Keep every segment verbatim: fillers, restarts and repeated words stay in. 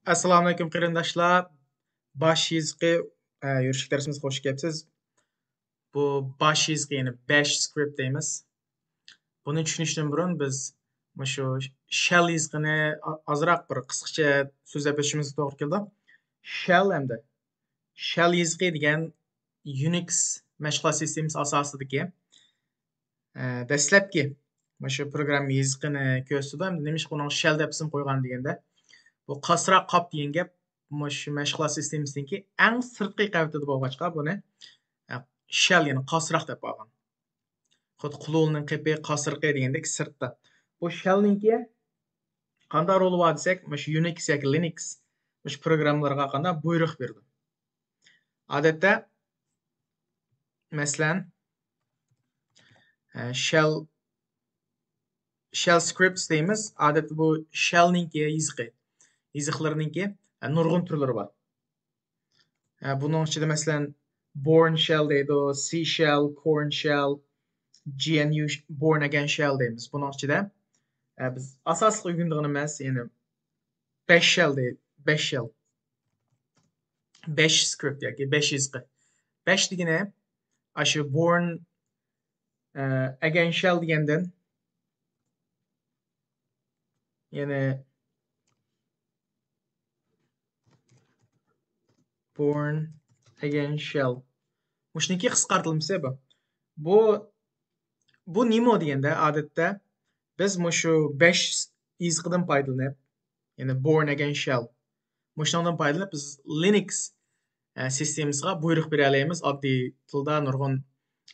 ئەسسالامۇئەلەيكۇم قېرىنداشلار. باش يېزىقى، ئە، يۈرۈشلۈك دەرسىمىزگە خوش كەپسىز. بۇ باش يېزىقى، يەنى باش سكرىپت دەيمىز. بۇنى چۈشىنىشتىن بۇرۇن بىز مۇشۇ شەل يېزىقىنى ئا-، ئازراق بىر قىسقىچە سۆزلەپ ئۆتۈشىمىزگە توغرا كېلىدۇ. شەل ئەمدى. شەل يېزىقى دېگەن يۇنىكس مەشغۇلات سىستېمىسى ئاساسىدىكى، ئە، دەسلەپكى مۇشۇ پروگرامما يېزىقىنى كۆرسىتىدۇ. ئەمدى نېمىشقا ئۇنىڭغا شەل دەپ ئىسىم قويغان دېگەندە، بۇ قاسراق قاپ دېگەن گەپ مۇشۇ مەشغۇلات سىستېمىسىنىڭكى ئەڭ سىرتقى قەۋىتىدە بولغاچقا، بۇنى، ئە، شەل، يەنى قاسراق دەپ ئالغان. خۇددى قۇلۇلنىڭ قېپى، قاسرىقى دېگەندەك سىرتتا. بۇ شەلنىڭكى قانداق رولى بار دېسەك، مۇشۇ يۇنىكس ياكى لىنىكس مۇشۇ پروگراممىلارغا قانداق بۇيرۇق بېرىدۇ. ئادەتتە، مەسىلەن، ئە، شەل، شەل سكرىپتس دەيمىز. ئادەتتە بۇ شەلنىڭكى يېزىقى، يېزىقلىرىنىڭكى، ئە، نۇرغۇن تۈرلىرى بار. ئە، بۇنىڭ ئىچىدە، مەسىلەن، بورن شەل دەيدۇ، سى شەل، كورن شەل، جى ئېن يۇ بورن ئەگەن شەل دەيمىز. بۇنىڭ ئىچىدە، ئە، بىز ئاساسلىق ئۆگىنىدىغىنىمىز، يەنى باش شەل دەيدۇ، باش شەل. باش سكرىپت ياكى باش يېزىقى. باش دېگىنى ئاشۇ بورن، ئە، ئەگەن شەل دېگەندىن، يەنى بورن ئەگەن شەل. مۇشۇنىڭكى قىسقارتىلمىسى بۇ. بۇ، بۇ نېمە دېگەندە، ئادەتتە بىز مۇشۇ باش يېزىقىدىن پايدىلىنىپ، يەنى بورن ئەگەن شەل، مۇشۇنىڭدىن پايدىلىنىپ بىز لىنىكس، ئە، سىستېمىسىغا بۇيرۇق بېرەلەيمىز، ئاددىي تىلدا نۇرغۇن،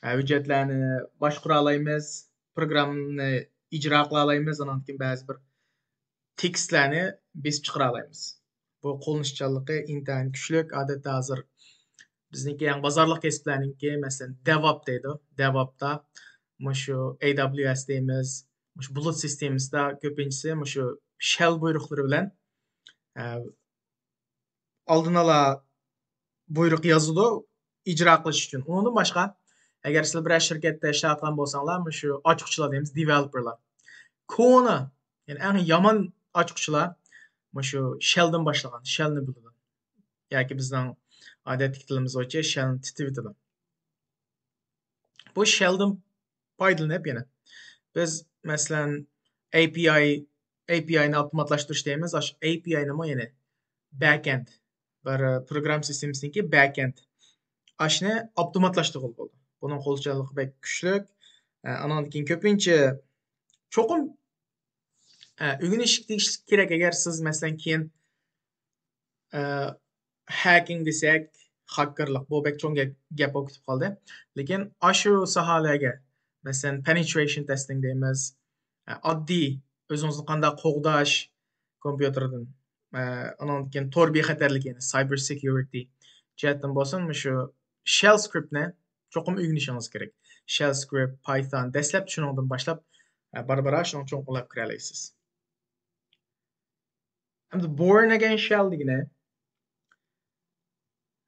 ئە، ھۆججەتلەرنى باشقۇرالايمىز، پروگراممىنى ئىجرا قىلالايمىز، ئانان كېيىن بەزى بىر تېكىستلەرنى بېسىپ چىقىرالايمىز. بۇ قوللىنىشچانلىقى ئىنتايىن كۈچلۈك. ئادەتتە ھازىر بىزنىڭكى يەنى بازارلىق كەسىپلەرنىڭكى، مەسىلەن، دېۋاپ دەيدۇ. دېۋاپتا مۇشۇ ئەي دابلىيۇ ئەس دەيمىز. مۇشۇ بۇلۇت سىستېمىسىدا كۆپىنچىسى مۇشۇ شەل بۇيرۇقلىرى بىلەن، ئە، ئالدىن ئالا بۇيرۇق يازىدۇ ئىجرا قىلىش ئۈچۈن. ئۇنىڭدىن باشقا، ئەگەر سىلەر بىرەر شىركەتتە ئىشلەۋاتقان بولساڭلار، مۇشۇ ئاچقۇچىلار دەيمىز، دېۋېلوپېرلار. كونا، يەنى ئەڭ يامان ئاچقۇچىلار مۇشۇ شەلدىن باشلىغان، شەلنى بىلىدۇ. ياكى بىزنىڭ ئادەتتىكى تىلىمىز بويىچە شەلنى تىتىۋېتىدۇ. بۇ شەلدىن پايدىلىنىپ يەنە بىز، مەسىلەن، ئەي پىي ئاي، ئەي پىي ئاينى ئاپتوماتلاشتۇرۇش دەيمىز. ئاشۇ ئەي پىي ئاينىمۇ يەنى بەكئېند، بىر، ئە، پروگرام سىستېمىسىنىڭكى بەكئېند. ئاشۇنى ئاپتوماتلاشتۇرغىلى بولىدۇ. بۇنىڭ قولچانلىقى بەك كۈچلۈك. ئە، ئانىڭدىن كېيىن كۆپىنچە چوقۇم، ئە، ئۆگىنىش تېگىشلىك كېرەك. ئەگەر سىز، مەسىلەن، كېيىن، ئە، ھەكىڭ دېسەك، خاككېرلىق، بۇ بەك چوڭ گەپ، گەپ بولۇپ كېتىپ قالدى. لېكىن ئاشۇ ساھەلەرگە، مەسىلەن، پېنېترېيشن تېستىڭ دەيمىز، ئە، ئاددىي ئۆزىڭىزنى قانداق قوغداش كومپيۇتېردىن، ئە، ئانىڭدىن كېيىن تور بىخەتەرلىكى، يەنى سايبېر سېكيۇرىتى جەھەتتىن بولسۇن، مۇشۇ شەل سكرىپتنى چوقۇم ئۆگىنىشىڭىز كېرەك. شەل سكرىپت، پايتان، دەسلەپ شۇنىڭدىن باشلاپ، ئە، بارا-بارا شۇنىڭغا چوڭقۇرلاپ كىرەلەيسىز. ئەمدى بورن ئەگەن شەل دېگىنى،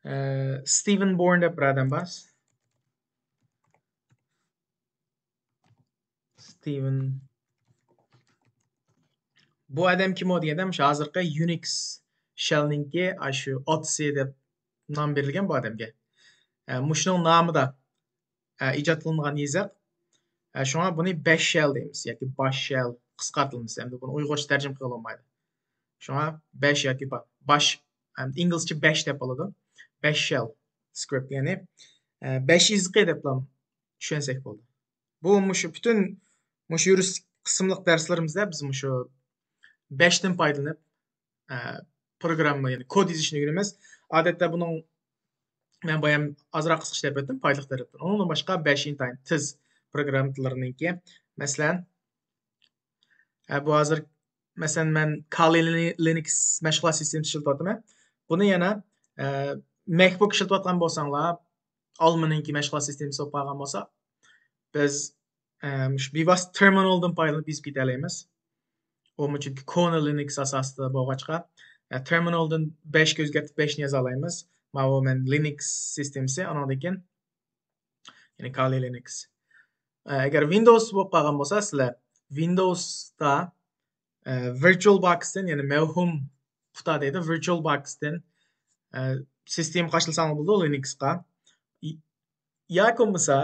ئە، ستىۋېن بورن دەپ بىر ئادەم بار. ستىۋېن. بۇ ئادەم كىم ئۇ دېگەندە، مۇشۇ ھازىرقى يۇنىكس شەلنىڭكى ئاشۇ ئاتىسى دەپ نام بېرىلگەن بۇ ئادەمگە. ئە، مۇشۇنىڭ نامىدا، ئە، ئىجاد قىلىنغان يېزىق. ئە، شۇڭا بۇنى باش شەل دەيمىز ياكى باش شەل قىسقارتىلمىسى. ئەمدى بۇنى ئۇيغۇرچە تەرجىمە قىلغىلى بولمايدۇ. شۇڭا باش ياكى با-، باش، ئەمدى ئىنگلىزچە باش دەپ بولىدۇ. باش شەل سكرىپت، يەنى، ئە، باش يېزىقى دەپلا چۈشەنسەك بولىدۇ. بۇ مۇشۇ پۈتۈن مۇشۇ يۈرۈش قىسىملىق دەرسلىرىمىزدە بىز مۇشۇ باشتىن پايدىلىنىپ، ئە، پروگرامما، يەنى كود يېزىشنى ئۆگىنىمىز. ئادەتتە بۇنىڭ مەن بايام ئازراق قىسقىچە دەپ ئۆتتۈم پايدىلىق تەرەپتىن. ئۇنىڭدىن باشقا باش ئىنتايىن تېز پروگرامما تىللىرىنىڭكى. مەسىلەن، ئە، بۇ ھازىر، مەسىلەن، مەن كالى لىنىكس مەشغۇلات سىستېمىسى ئىشلىتىۋاتىمەن. بۇنى يەنە، ئە، مەكبۇك ئىشلىتىۋاتقان بولساڭلار، ئالمىنىڭكى مەشغۇلات سىستېمىسى بولۇپ قالغان بولسا، بىز، ئە، مۇشۇ بىۋاسىتە تېرمىنالدىن پايدىلىنىپ يېزىپ كېتەلەيمىز. ئۇمۇ چۈنكى كونا لىنىكس ئاساسىدا بولغاچقا، ئە، تېرمىنالدىن باشقا ئۆزگەرتىپ باشنى يازالايمىز. ماۋۇ مەن لىنىكس سىستېمىسى، ئانىڭدىن كېيىن، يەنى كالى لىنىكس. ئە، ئەگەر ۋىندوۋس بولۇپ قالغان بولسا، سىلەر ۋىندوۋستا، ئە، ۋىرتشۇئال باكستىن، يەنى مەۋھۇم قۇتا دەيدۇ، ۋىرچۇئال باكستىن، ئە، سىستېما قاچىلىساڭلار بولىدۇ لىنۇكسقا. ي-، ياكى بولمىسا،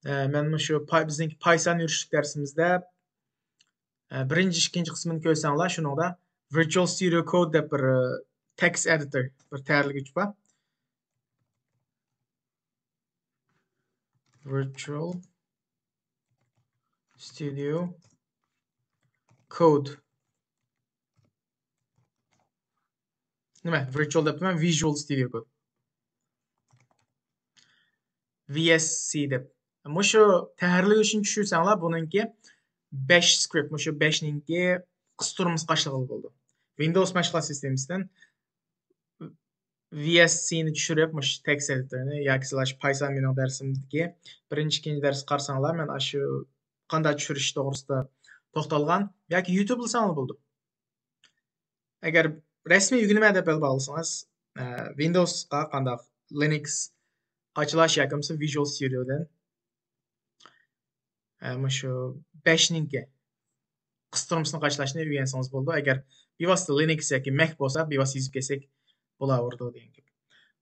ئە، مەن مۇشۇ پاي-، بىزنىڭكى پايسان يۈرۈشلۈك دەرسىمىزدە، ئە، بىرىنچى، ئىككىنچى قىسمىنى كۆرسەڭلار، شۇنىڭدا ۋىرچۇئال ستۇدىيو كود دەپ بىر، ئە، تېكىست ئېدىتور، بىر تەييارلىگۈچ بار. ۋىرچۇئال ستۇدىيو كود. نېمە؟ ۋىرچۇئال دەپتىمەن، ۋىژۇئال ستۇدىيو كود. ۋى ئېس سى دەپ. مۇشۇ تەييارلىگۈچنى چۈشۈرسەڭلار، بۇنىڭكى بەش سكرىپت، مۇشۇ بەشنىڭكى قىستۇرمىسى قاچىلىغىلى بولىدۇ. ۋىندوۋس مەشغۇلات سىستېمىسىدىن ۋى ئېس سىنى چۈشۈرۈپ، مۇشۇ تېكىست ئېدىتورنى ياكى سىلەر شۇ پايسان مېنىڭ دەرسىمدىكى بىرىنچى، ئىككىنچى دەرسكە قارىساڭلار، مەن ئاشۇ قانداق چۈشۈرۈش توغرىسىدا توختالغان ياكى يۇتۇبلىساڭلار بولىدۇ. ئەگەر رەسمىي ئۆگىنىمەن دەپ ئېلىپ باغلىسىڭىز، ئە، ۋىندوۋسقا قانداق لىنۇكس قاچىلاش ياكى بولمىسا ۋىژۇئال ستۇدىيودىن، ئە، مۇشۇ بەشنىڭكى قىستۇرمىسىنى قاچىلاشنى ئۆگەنسىڭىز بولىدۇ. ئەگەر بىۋاسىتە لىنۇكس ياكى مەك بولسا، بىۋاسىتە يېزىپ كەلسەك بولاۋېرىدۇ دېگەن گەپ.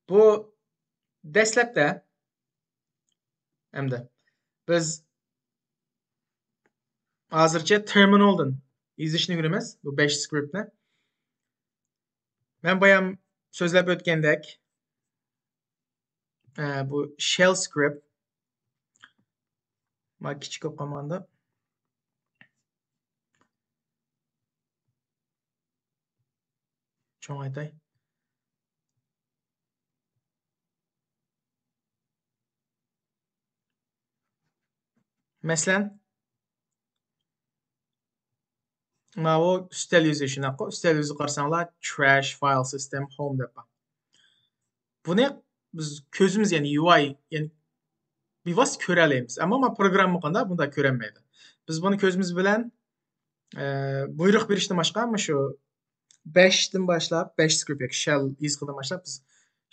بۇ دەسلەپتە ئەمدى بىز ھازىرچە تېرمىنالدىن يېزىشنى ئۆگىنىمىز بۇ بەش سكرىپتنى. مەن بايام سۆزلەپ ئۆتكەندەك، ئە، بۇ شېل سكرىپت. ما كىچىك بولۇپ قالمىغاندا. چوڭايتاي. مەسىلەن، ماۋۇ ئۈستەل يۈزى شۇنداققۇ؟ ئۈستەل يۈزىگە قارىساڭلار، تراش، فايل سىستېم، ھوم دەپ بار. بۇنى بىز كۆزىمىز، يەنى يۇ ئاي، يەنى بىۋاسىتە كۆرەلەيمىز. ئەمما ما پروگرامما قانداق بۇنداق كۆرەلمەيدۇ. بىز بۇنى كۆزىمىز بىلەن، ئە، بۇيرۇق بېرىشتىن باشقا، مۇشۇ بەشتىن باشلاپ، بەش سكرىپت ياكى شېل يېزىقىدىن باشلاپ، بىز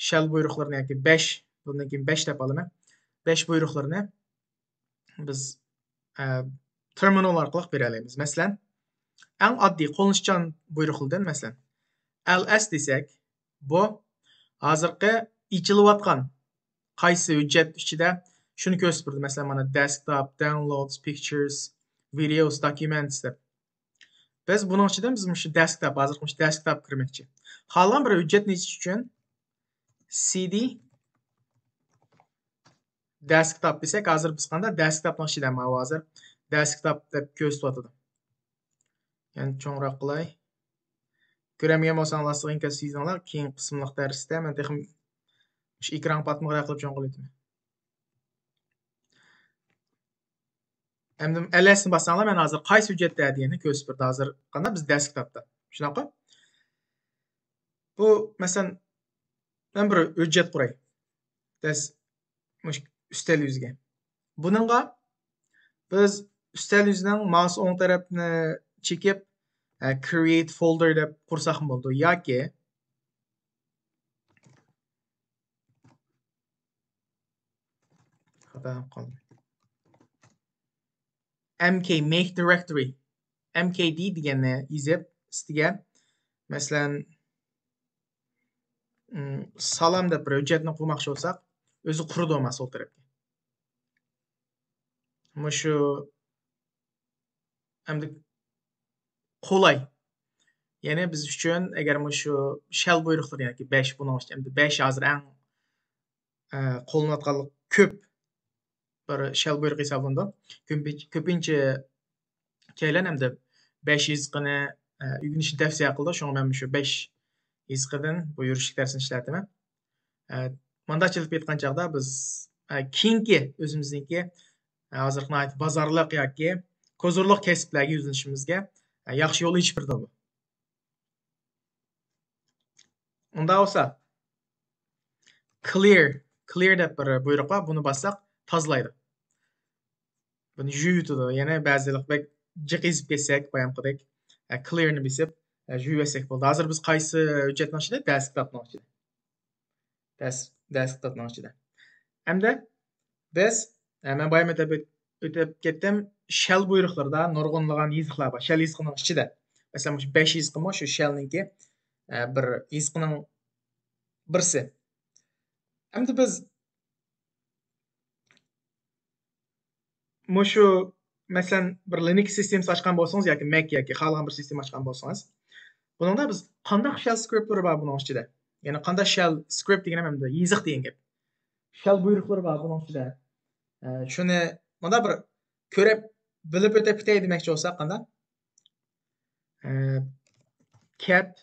شېل بۇيرۇقلىرىنى ياكى بەش، بۇندىن كېيىن بەش دەپ ئالىمەن. بەش بۇيرۇقلىرىنى بىز، ئە، تېرمىنال ئارقىلىق بېرەلەيمىز. مەسىلەن، ئەڭ ئاددىي قوللىنىشچان بۇيرۇقلىرىدىن، مەسىلەن، ئەل ئەس دېسەك، بۇ ھازىرقى ئېچىلىۋاتقان قايسى ھۆججەت ئىچىدە شۇنى كۆرسىتىپ بېرىدۇ. مەسىلەن، مانا، دېسكتوپ، داونلودس، پىكچىرس، ۋىدىيوس، دوكيۇمېنتس دەپ. بىز بۇنىڭ ئىچىدىن بىز مۇشۇ دېسكتوپ، ھازىرقى مۇشۇ دېسكتوپ كىرمەكچى. خالىغان بىر ھۆججەتنى يېزىش ئۈچۈن سى دى دېسكتوپ دېسەك، ھازىر بىز قانداق دېسكتوپنىڭ ئىچىدە، ماۋۇ ھازىر دېسكتوپ دەپ كۆرسىتىۋاتىدۇ. يەنە چوڭراق قىلاي. كۆرەلمىگەن بولساڭلار، ئىنكاس يېزىڭلار، كېيىنكى قىسىملىق دەرستە مەن تېخى مۇشۇ ئېكرانغا پاتمىغۇدەك قىلىپ چوڭ قىلىۋېتىمەن. ئەمدى ئەل ئەسنى باسساڭلار، مەن ھازىر قايسى ھۆججەتتە دېگەننى كۆرسىتىپ بېرىدۇ. ھازىر قانداق بىز دېسكتوپتا. شۇنداققۇ؟ بۇ، مەسىلەن، مەن بىر ھۆججەت قۇراي. دەس-، مۇشۇ ئۈستەل يۈزىگە. بۇنىڭغا بىز ئۈستەل يۈزىنىڭ ماۋۇس ئوڭ تەرەپنى چېكىپ، ئە، كرىئېيت فولدېر دەپ قۇرساقمۇ بولىدۇ. ياكى خاتا قالدى. ئەم كەي، مەك دىرېكتورى، ئەم كەي دى دېگەننى يېزىپ، ئۈستىگە، مەسىلەن، ئىم، سالام دەپ بىر ھۆججەتنى قۇرماقچى بولساق، ئۆزى قۇرىدۇ مانا سول تەرەپكە. مۇشۇ ئەمدى قولاي. يەنى بىز ئۈچۈن، ئەگەر مۇشۇ شەل بۇيرۇقلىرى ياكى بەش، بۇنىڭ ئۈچۈن ئەمدى بەش ھازىر ئەڭ، ئە، قوللىنىۋاتقانلىق كۆپ بىر شەل بۇيرۇق ھېسابلىنىدۇ. كۆپىنچە، كۆپىنچە كەيلەن ئەمدى بەش يېزىقىنى، ئە، ئۆگىنىشنى تەۋسىيە قىلىدۇ. شۇڭا مەن مۇشۇ بەش يېزىقىدىن بۇ يۈرۈشلۈك دەرسنى ئىشلەتتىم. ئە، مانداق چېلىپ ئېيتقان چاغدا بىز، ئە، كېيىنكى ئۆزىمىزنىڭكى، ئە، ھازىرقى ناھايىتى بازارلىق ياكى كوزۇرلۇق كەسىپلەرگە يۈزلىنىشىمىزگە، ئە، ياخشى يول ئېچىپ بېرىدۇ بۇ. ئۇنداق بولسا، كلىر، كلىر دەپ بىر بۇيرۇق بار، بۇنى باسساق تازىلايدۇ. بۇنى يۇيۇۋېتىدۇ. يەنە بەزىلىق بەك جىق يېزىپ كەتسەك، بايامقىدەك، ئە، كلىرنى بېسىپ، ئە، يۇيۇۋەتسەك بولدى. ھازىر بىز قايسى ھۆججەتنىڭ ئىچىدە؟ دېسكتوپنىڭ ئىچىدە. دېس-، دېسكتوپنىڭ ئىچىدە. ئەمدى بىز، ئە، مەن بايام ئۆتۈپ، ئۆتۈپ كەتتىم. شەل بۇيرۇقلىرىدا نۇرغۇنلىغان يېزىقلار بار. شەل يېزىقىنىڭ ئىچىدە. مەسىلەن، مۇشۇ بەش يېزىقىمۇ شۇ شەلنىڭكى. ئە، بىر يېزىقنىڭ بىرسى. ئەمدى بىز مۇشۇ، مەسىلەن، بىر لىنكس سىستېمىسى ئاچقان بولسىڭىز ياكى مەك ياكى خالىغان بىر سىستېما ئاچقان بولسىڭىز، بۇنىڭدا بىز قانداق شەل سكرىپتلىرى بار بۇنىڭ ئىچىدە؟ يەنى قانداق شەل سكرىپت دېگىنىم ئەمدى يېزىق دېگەن گەپ. شەل بۇيرۇقلىرى بار بۇنىڭ ئىچىدە. ئە، شۇنى مۇنداق بىر كۆرۈپ، بىلىپ ئۆتۈپ كېتەي دېمەكچى بولساق قانداق؟ ئە، كەت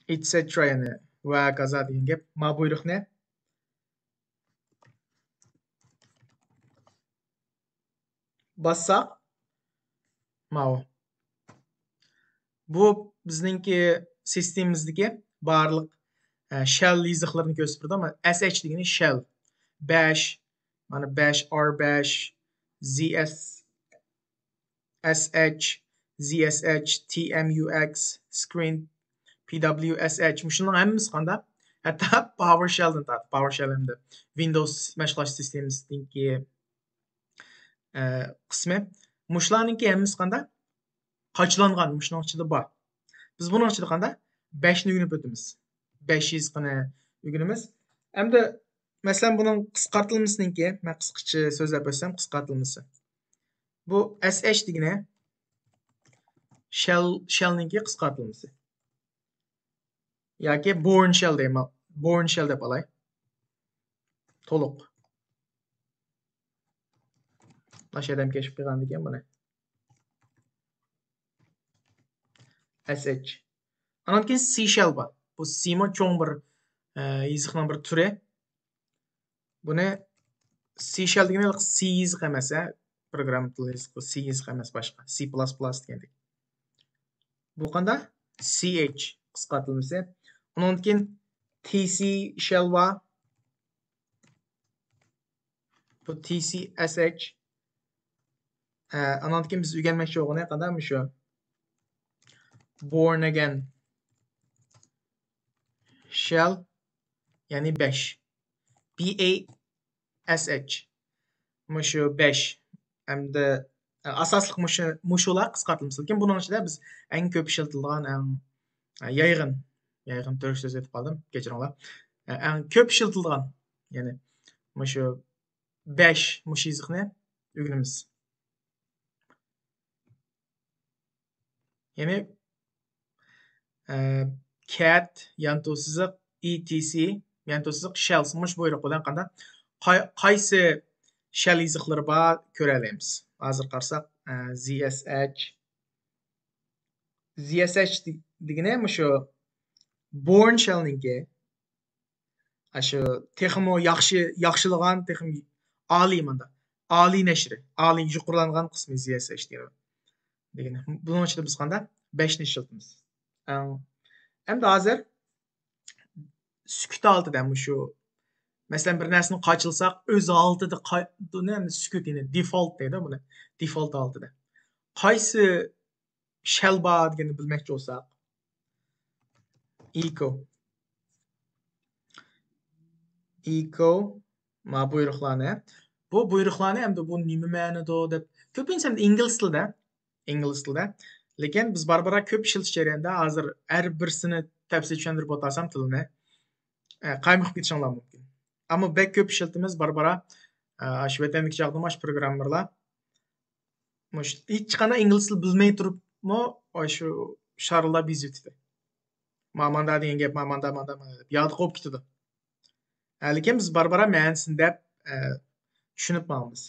ئېتسېترا، يەنى ۋە ھاكازا دېگەن گەپ. ما بۇيرۇقنى باسساق، ماۋۇ. بۇ بىزنىڭكى سىستېمىمىزدىكى بارلىق، ئە، شەل يېزىقلىرىنى كۆرسىتىپ بېرىدۇ. ئەمما ئەس ئەيچ دېگىنى شەل. بەش، مانا بەش، ئار بەش، زى ئەس، ئەس ئەيچ، زى ئەس ئەيچ، تى ئېم يۇ ئەكس، سكرىن، پى دابليۇ ئەس ئەيچ، مۇشۇنىڭ ھەممىسى قانداق؟ ھەتتا پاۋېر شەلدىن تارتىپ، پاۋېر شەل ئەمدى ۋىندوۋس مەشغۇلات سىستېمىسىنىڭكى، ئە، قىسمى. مۇشۇلارنىڭكى ھەممىسى قانداق؟ قاچىلانغان، مۇشۇنىڭ ئىچىدە بار. بىز بۇنىڭ ئىچىدە قانداق؟ بەشنى ئۆگىنىپ ئۆتىمىز. بەش يېزىقىنى ئۆگىنىمىز. ئەمدى، مەسىلەن، بۇنىڭ قىسقارتىلمىسىنىڭكى، مەن قىسقىچە سۆزلەپ ئۆتسەم، قىسقارتىلمىسى. بۇ ئەس ئەيچ دېگىنى شەل، شەلنىڭكى قىسقارتىلمىسى. ياكى بورن شەل دەيمەن. بورن شەل دەپ ئالاي. تولۇق. مانا شۇ ئادەم كەشىپ قىلغاندىكىن بۇنى. ئەس ئەيچ. ئانان كېيىن سى شەل بار. بۇ سىمۇ چوڭ بىر، ئە، يېزىقنىڭ بىر تۈرى. بۇنى سى شەل دېگىنى سى يېزىق ئەمەس، ھە؟ پروگرامما تىلى يېزىقى، سى يېزىق ئەمەس، باشقا. سى پىلاس پىلاس دېگەندەك. بۇ قانداق؟ سى ئەيچ قىسقارتىلمىسى. ئۇنىڭدىن كېيىن تى سى شەل بار. بۇ تى سى ئەس ئەيچ. ئە، ئانان كېيىن بىز ئۆگەنمەكچى بولغىنى قانداق؟ مۇشۇ. بورن ئەگەن شەل، يەنى بەش. بى ئەي ئەس ئەيچ. مۇشۇ بەش. ئەمدى، ئە، ئاساسلىق مۇشۇ، مۇشۇلار قىسقارتىلمىسى. لېكىن بۇنىڭ ئىچىدە بىز ئەڭ كۆپ ئىشلىتىلىدىغان، ئەڭ، ئە، يايغىن، يايغىن تۈرك سۆزى ئېيتىپ قالدىم، كەچۈرۈڭلار. ئە، ئەڭ كۆپ ئىشلىتىلىدىغان، يەنى مۇشۇ بەش، مۇشۇ يېزىقنى ئۆگىنىمىز. يەنى، ئە، كەت، يانتۇ سىزىق، ئى تى سى، يانتۇ سىزىق، شەلس، مۇشۇ بۇيرۇق بىلەن قانداق؟ قاي-، قايسى شەل يېزىقلىرى بار كۆرەلەيمىز. ھازىر قارىساق، ئە، زى ئەس ئەيچ. زى ئەس ئەيچ دېگىنى مۇشۇ بورن شەلنىڭكى. ئاشۇ تېخىمۇ ياخشى، ياخشىلىغان، تېخىمۇ ئالىي مۇنداق. ئالىي نەشرى، ئالىي يۇقىرىلانغان قىسمى زى ئەس ئەيچ دېگەن. دېگىنى. بۇنىڭ ئىچىدە بىز قانداق؟ بەشنى ئىشلىتىمىز. ئەڭ-، ئەمدى ھازىر سۈكۈت ھالىتىدە مۇشۇ، مەسىلەن، بىر نەرسىنى قاچىلىساق، ئۆز ھالىتىدە قا-، بۇنى ئەمدى سۈكۈت، يەنى دېفولت دەيدۇ بۇنى. دېفولت ھالىتىدە. قايسى شەل بار دېگەننى بىلمەكچى بولساق، ئېكو. ئېكو، ما بۇيرۇقلارنى. بۇ بۇيرۇقلارنى ئەمدى بۇ نېمە مەنىدۇ دەپ، كۆپىنچە ئەمدى ئىنگلىز تىلىدا، ئىنگلىز تىلىدا. لېكىن بىز بارا-بارا كۆپ ئىشلىتىش جەريانىدا ھازىر ھەر بىرسىنى تەپسىلىي چۈشەندۈرۈپ ئولتۇرسام تىلنى، ئە، قايمۇقۇپ كېتىشىڭلار مۇمكىن. ئەمما بەك كۆپ ئىشلىتىمىز بارا-بارا، ئە، ئاشۇ ۋەتەندىكى چاغدىمۇ ئاشۇ پروگراممىلار مۇش-، ھېچقانداق ئىنگلىز تىلى بىلمەي تۇرۇپمۇ، ئاشۇ شارىلار بېزىۋېتىدۇ. ماماندا دېگەن گەپ، ماماندا، ماندا، ماندا دەپ يادقا قويۇپ كېتىدۇ. ھە، لېكىن بىز بارا-بارا مەنىسىنى دەپ، ئە، چۈشىنىپ ماڭىمىز.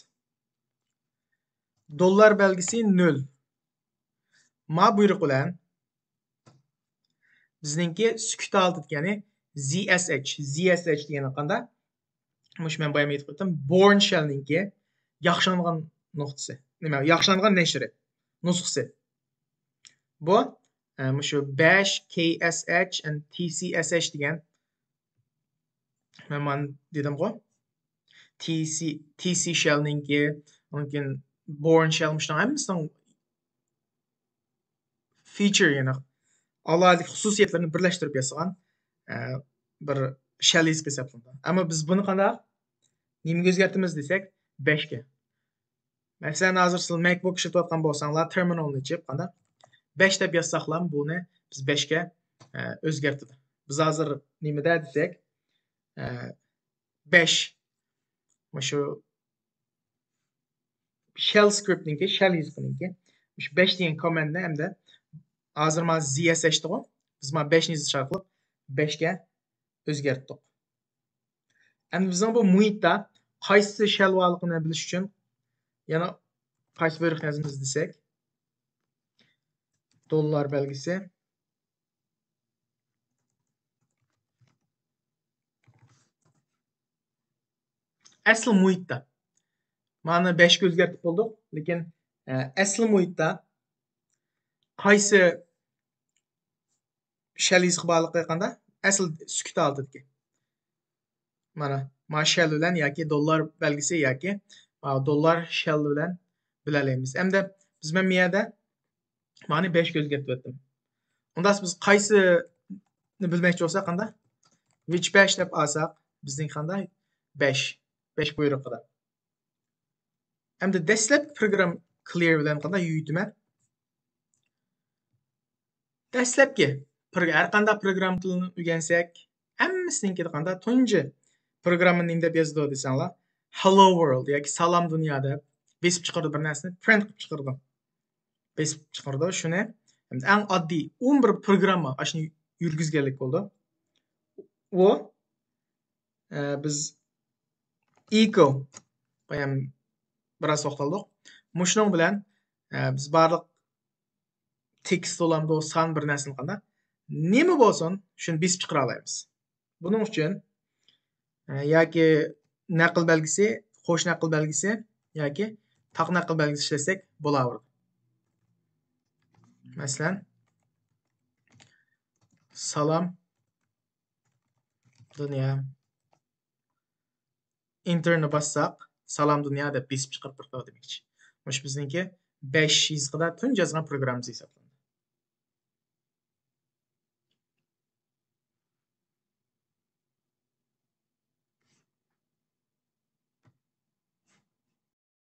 دوللار بەلگىسى نۆل. ما بۇيرۇق بىلەن بىزنىڭكى سۈكۈت ھالىتىدىكى، يەنى زى ئەس ئەيچ، زى ئەس ئەيچ دېگەن قانداق؟ مۇشۇ مەن بايام ئېيتىپ ئۆتتۈم. بورن شەلنىڭكى ياخشىلانغان نۇقتىسى. نېمە؟ ياخشىلانغان نەشرى. نۇسخىسى. بۇ، ئە، مۇشۇ بەش كەي ئەس ئەيچ ئەند تى سى ئەس ئەيچ دېگەن. مەن مانا دېدىمغۇ. تى سى، تى سى شەلنىڭكى، ئاندىن كېيىن بورن شەل، مۇشۇنىڭ ھەممىسىنىڭ فىچېر، يەنى ئالاھىدىلىك خۇسۇسىيەتلىرىنى بىرلەشتۈرۈپ ياسىغان، ئە، بىر شەل يېزىقى ھېسابلىنىدۇ. ئەمما بىز بۇنى قانداق، نېمىگە ئۆزگەرتىمىز دېسەك، بەشكە. مەسىلەن، ھازىر سىز مەكبۇك ئىشلىتىۋاتقان بولساڭلار، تېرمىنالنى ئېچىپ، قانداق؟ بەش دەپ يازساقلام بۇنى بىز بەشكە ئۆزگەرتىدۇ. بىز ھازىر نېمىدە دېسەك، بەش، مۇشۇ شەل سكرىپتنىڭكى، شەل يېزىقىنىڭكى مۇشۇ بەش دېگەن كوماندنى ھەمدە ھازىر مانا زى ئەس ئەچ دىغۇ، بىز مانا بەشنى يېزىش ئارقىلىق بەشكە ئۆزگەرتتۇق. ئەمدى بىزنىڭ بۇ مۇھىتتا قايسى شەل بارلىقىنى بىلىش ئۈچۈن يەنە پايت بۇيرۇقنى يازىمىز دېسەك، دوللار بەلگىسى. ئەسلى مۇھىتتا. مانا بەشكە ئۆزگەرتىپ بولدۇق. لېكىن، ئە، ئەسلى مۇھىتتا قايسى شەل يېزىقى بارلىقى قاندا؟ ئەسلى سۈكۈت ھالىتىدىكى. مانا، ما شەل بىلەن ياكى دوللار بەلگىسى ياكى، ئا، دوللار شەل بىلەن بىلەلەيمىز. ئەمدى بىز مەن بۇ يەردە مانى بەشكە ئۆزگەرتىۋەتتىم. ئۇنداق بىز قايسىنى بىلمەكچى بولساق قاندا؟ Which بەش دەپ ئالساق، بىزنىڭ قاندا؟ بەش. بەش بۇيرۇقىدا. ئەمدى دەسلەپكى پروگرام كلىير بىلەن قاندا يۆتىمە. دەسلەپكى پرو-، ھەر قانداق پروگرامما تىلىنى ئۆگەنسەك، ھەممىسىنىڭكىدە قاندا تۇنجى پروگرامما نېمە دەپ يازىدۇ دېسەڭلار، Hello World ياكى سالام دۇنيا دەپ بېسىپ چىقىرىدۇ، بىر نەرسىنى پرىنت قىلىپ چىقىرىدۇ. بېسىپ چىقىرىدۇ شۇنى. ئەمدى ئەڭ ئاددىي ئون بىر پروگرامما ئاشۇنى يۈرگۈزگەنلىك بولىدۇ. ئۇ، ئە، بىز ئېكو، بايام بىراز توختالدۇق. مۇشۇنىڭ بىلەن، ئە، بىز بارلىق تېكىست بولامدۇ، سان بىر نەرسىنى قانداق، نېمە بولسۇن، شۇنى بېسىپ چىقىرالايمىز. بۇنىڭ ئۈچۈن، ئە، ياكى نەقىل بەلگىسى، قوش نەقىل بەلگىسى ياكى تاق نەقىل بەلگىسى ئىشلەتسەك بولاۋېرىدۇ. مەسىلەن، سالام دۇنيا. ئېنتېرنى باسساق، سالام دۇنيا دەپ بېسىپ چىقىرىپ بېرىدۇ دېمەكچى. مۇشۇ بىزنىڭكى بەش يېزىقىدا تۇنجى يازغان پروگراممىمىز ھېسابلىنىدۇ.